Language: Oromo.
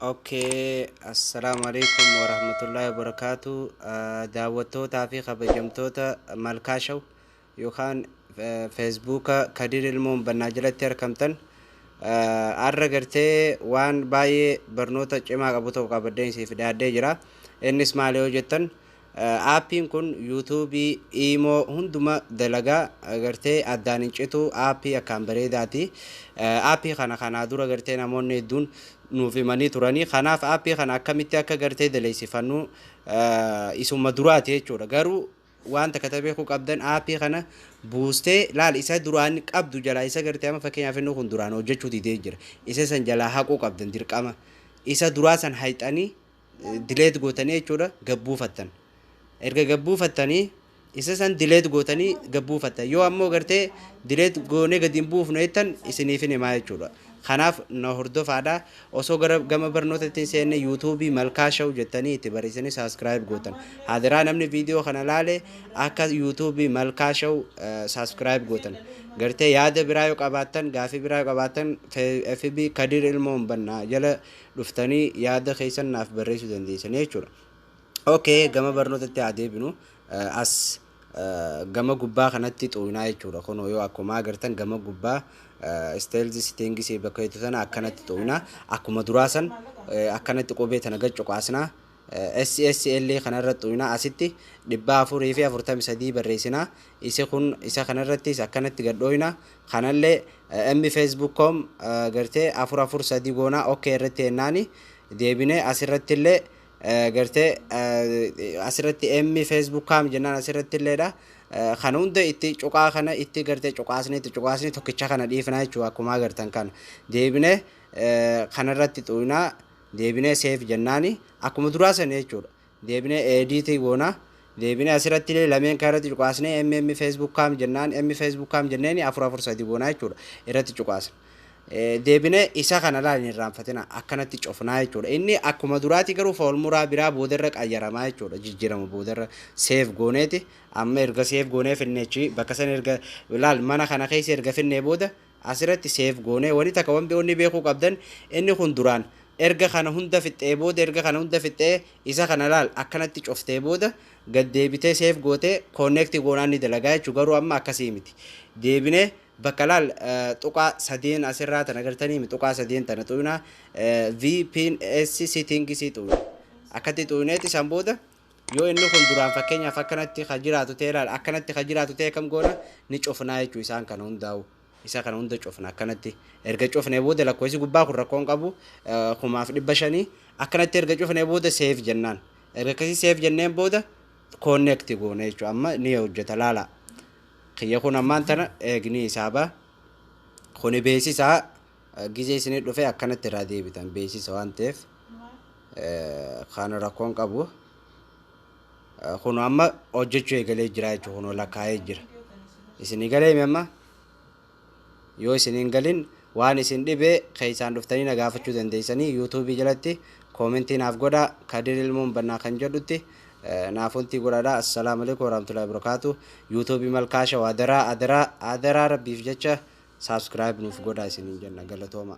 Okay, assalaamu alaikum warahmatullahi wabarakaatu. Daawwattootaa fi kabajamtoota Malkaa Show yookaan Feesbuuka Kadir Ilmoon Bannaa jalatti argamtan, har'a gartee waan baay'ee barnoota cimaa qabu tokko qabadheen isiif dhiyaadhee jira. Innis maali yoo jettan, aappiin kun yuutuubii, iimoo hunduma dalagaa, gartee addaan hin citu, aappii akkaan bareedaati. Aappii kana kanaa dura gartee namoonni hedduun nuuf himanii turanii. Kanaaf aappii kana akkamitti akka gartee daleessifannu isuma duraati jechuudha. Garuu waan takka beekuu qabdan, aappii kana buustee laal isa duraan qabdu jalaa, isa gartee amma fakkeenyaaf inni kun duraan hojjechuu didee jira. Isa san jalaa haquu qabdan dirqama. Isa duraa san hayxanii delete gootanii jechuudha gabbuufattan. Erga gabbuufattanii, isa san delete gootanii gabbuufattan. Yoo ammoo gartee delete goonee gadi hin buufnu jettan, isiniif hin himaa jechuudha. Kanaaf na hordofaadha. Osoo gara gama barnoota ittiin seenne, yuutuubii Malkaa Show jettanii itti barreessanii subscribe gootan. Hadiraa namni viidiyoo kana laale akka yuutuubii Malkaa Show subscribe gootan. Gartee yaada biraa yoo qabaattan, gaafii biraa yoo qabaattan, FB Kadir Ilmoon Bannaa jala dhuftanii yaada keessan naaf barreessuu dandeessanii jechuudha. Okay, gama barnootatti haa deebinu. As gama gubbaa kanatti xuqnaa jechuudha. Kunoo yoo akkuma agartan gama gubbaa style settings bakka jettu sana akkanatti xuqnaa. Akkuma duraa san akkanatti qubee tana gad cuqaasnaa. SSL kanarra xuqnaa, asitti 443 barreessinaa. Isa kun isa kanarrattis akkanatti gad dhooyna. Kanallee M Facebook com gartee 443 goonaa, okay irratti hennaani. Deebinee asirratti illee gartee asirratti M Facebook cam jennaan asirratti illeedha. Kana hunda itti cuqaa, kana itti gartee cuqaasnee, itti cuqaasnee tokkicha kana dhiifnaa jechuudha akkuma agartan kana. Deebinee kanarratti xuqnaa, deebinee save jennaani akkuma duraa sana jechuudha. Deebinee edit goonaa. Deebinee asirratti illee lameen kan irratti cuqaasnee MM Facebook cam jennaan, M Facebook cam jenneeni 443 goonaa jechuudha irratti cuqaasna. Deebinee isa kana laal, hin irraanfatina, akkanatti cufnaa jechuudha. Inni akkuma duraati, garuu foolmuraa biraa boodarra qayyaramaa jechuudha, jijjiirama boodarra. Save gooneeti amma erga save goonee finneechi bakka san erga laal mana kana keessa erga finnee booda asirratti save goonee, wani takka wanni beekuu qabdan, inni kun duraan erga kana hunda fixxee booda, erga kana hunda fixxee isa kana laal akkanatti cuftee booda gad deebitee save gootee connect goonaan ni dalagaa jechuudha. Garuu amma akkasii miti. Deebinee bakka laal tuqaa sadeen asirraa tana agartanii, tuqaa sadeen tana xuqnaa, VPS settings xuqna. Akkatti xuqneeti isaan booda yoo inni kun duraan fakkeenyaaf akkanatti ka jiraatu ta'e, laal akkanatti ka jiraatu ta'e, kam goona? Ni cufnaa jechuu isaan kana hundaa'u. Isa kana hunda cufna. Akkanatti erga cufnee booda lakkoofsi gubbaa kun rakkoon qabu 1500. Akkanatti erga cufnee booda save jennaan. Erga akkasii save jenneen booda connect goona jechuudha. Amma ni hojjeta, laala. Kiyya kun ammaan tana eegni isaaba kuni beeksisaa gizee isinii dhufe akkanatti irraa deebitan, beeksisa waan ta'eef kan rakkoon qabu. Kun amma hojjechuu eegalee jira jechuudha. Kun lakkaa'ee jira. Isinii galee? Amma yoo isin hin galin, waan isin dhibee keessaan dhuftanii na gaafachuu dandeessanii. Yuutuubii jalatti koomentii naaf godhaa, Kadir Ilmoon Bannaa kan jedhutti naaf wanti godhaadha. Assalaamu alaikum warahmatullahi wabarakaatu. Yuutuubii Malkaa Show, adaraa, adaraa, adaraa, rabbiif jecha subscribe nuuf godhaa isiniin jenna. Galatooma.